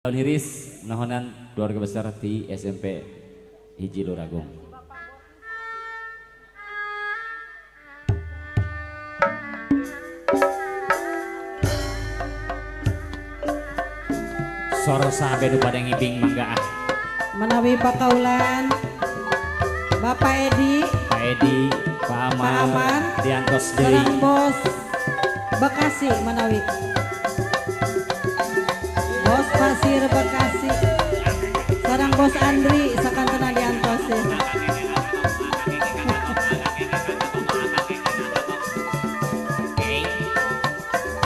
Daun hiris nohonan keluarga besar di SMP Hiji Luragung. Sor sabe nu pada ngibing mangga ah. Manawi Pakaulan, Bapak Edi, Pak Edi, Pak Amar, Pak Amar, diantos deui. Sareng Bos Bekasi manawi. Bos Pasir Bekasi. Sareng Bos Andri sakantena diantos.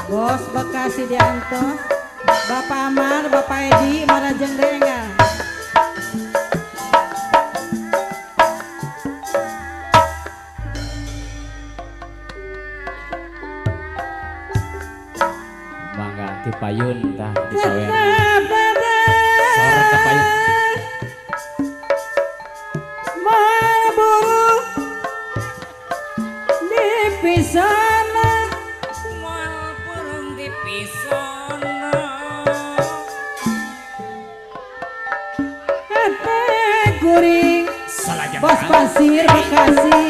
Bos Bekasi diantos. Bapak Amar, Bapak Edi, marajeng deui. Mangga dipayun tah disawer. Sore kapayun. Moal di pisana, moal purung di pisana. Hate kuring Bos Pasir Bekasi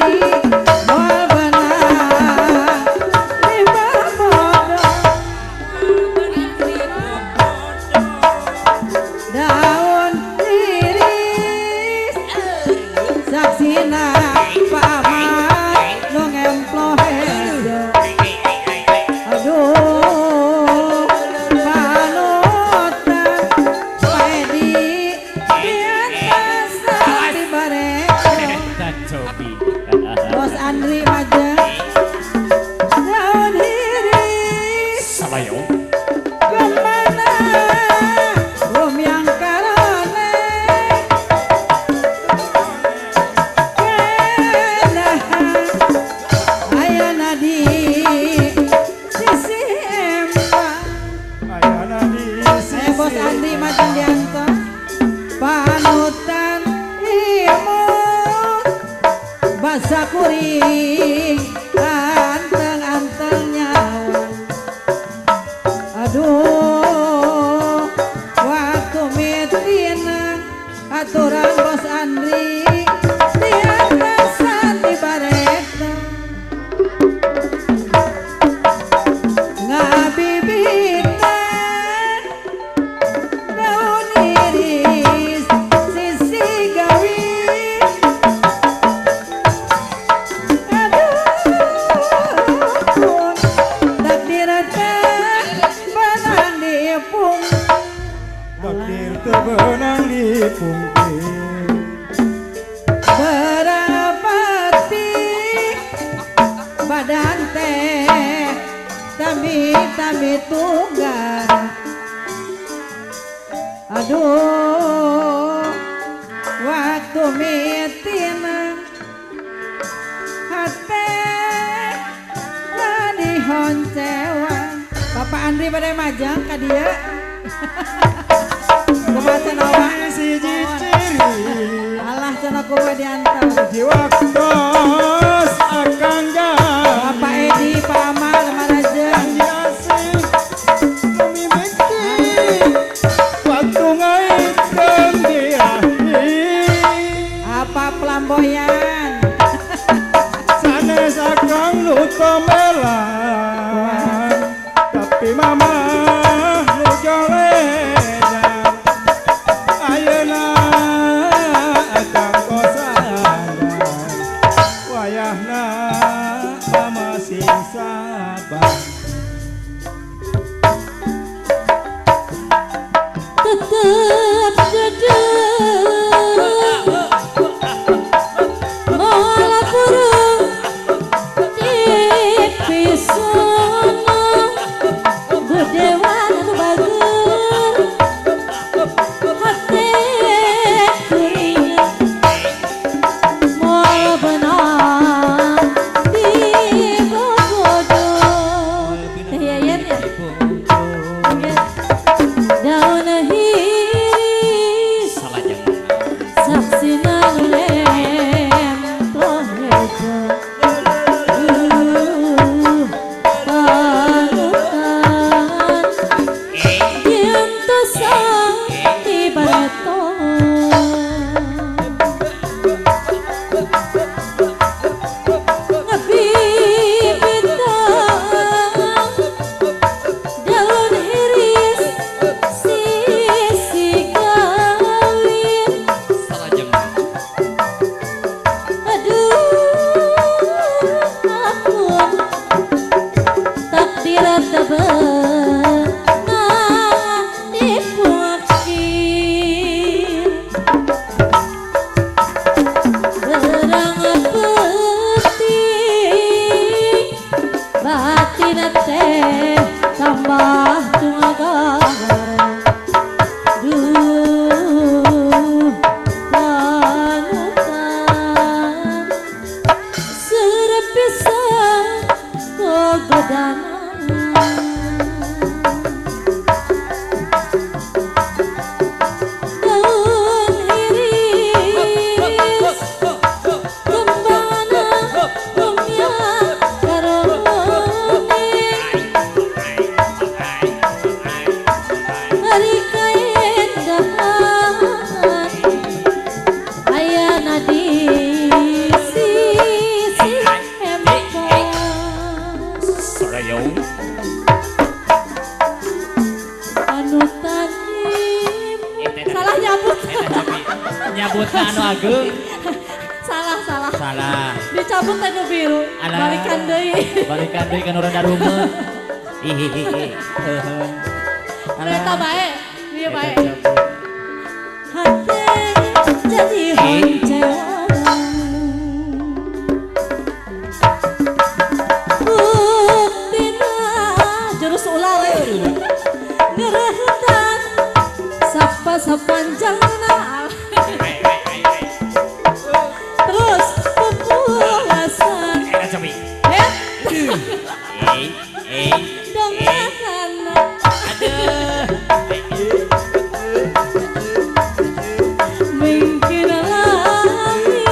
moal beunang di bobodo. Daun iris saksina Pak Amar nu ngemploh hejo. Aduh panutan Pak Edi diantos di bareko. Bos Andri majeng daun iris Salayo kemana rumyang karone kedahan ayana di sisi empang. Ayana di sisi Bos Andri majeng diantos panutan imut basa kuring anteng-anteng nyawa. Aduh waktu mitinang aturan Bos Andri diantosan di bareta ngabibitan daun iris sisi gawi. Aduh takdir teh benang dipung, takdir teu beunang dipungkir. Berapati badan teh tami-tami tunggal. Aduh waktu mitinang hate ladi honcewan. Bapak Andri pada majang ka dieu. Kumaha cenah wa? Siji ciri Alah cenah kumaha diantar. di waktos akang janji. Bapak Edi, Pak Amar, marajeng. Janji asih mimiti waktu ngaitkeun birahi. Apa flamboyan? Sanes akang nu tomelan, tapi mama nu joledan. Ayeuna akang kosandan, wayahna mama sing sabar. Tetep dedeg moal purung di pisana gudewan anu bager hate kuring moal beunang di bobodo. Teh Yayan ya. Daun hiris moto Ngebibitan daun hiris sisi kawin. Salajeng. Aduh ampun takdir tebenang dipakir berang putih batin teh tambah tunggal. Duh panutan serpisan gogodanan. Daun hiris kembangna lumya karone hari kaendahan ayana di sisi empang. Sarayong. Panutan salah nyabut. Nyabutna anu ageung. Salah salah. Salah. Dicabut teh nu biru. Alah. Balikan deui. Balikan deui kan urang darumeun. Hihihi. Heuh. Eta bae. Ieu bae. Eta cabut. Hate jadi honcewan buktina jurus ular ngerehetan sapa sapanjangna terus pepulasan Eta cobi. eh Eh, eh. dongakana Aduh. mungkin lagi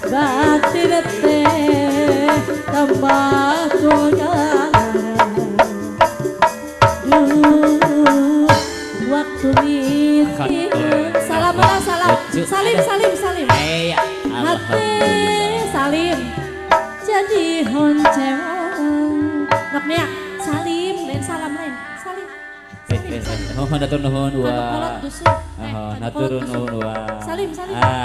batin teh tambah tugar. Duh, waktu miskin. Salam lah salam. Salim salim salim. Eh, Hati alhamdulillah. salim jadi honcewang. Nok nia salim lain salam lain salim. Eh, eh, eh. Nuhun atur nuhun Kanu wa. kolot dusun. Nuhun atur nuhun wa. Salim salim. Ah.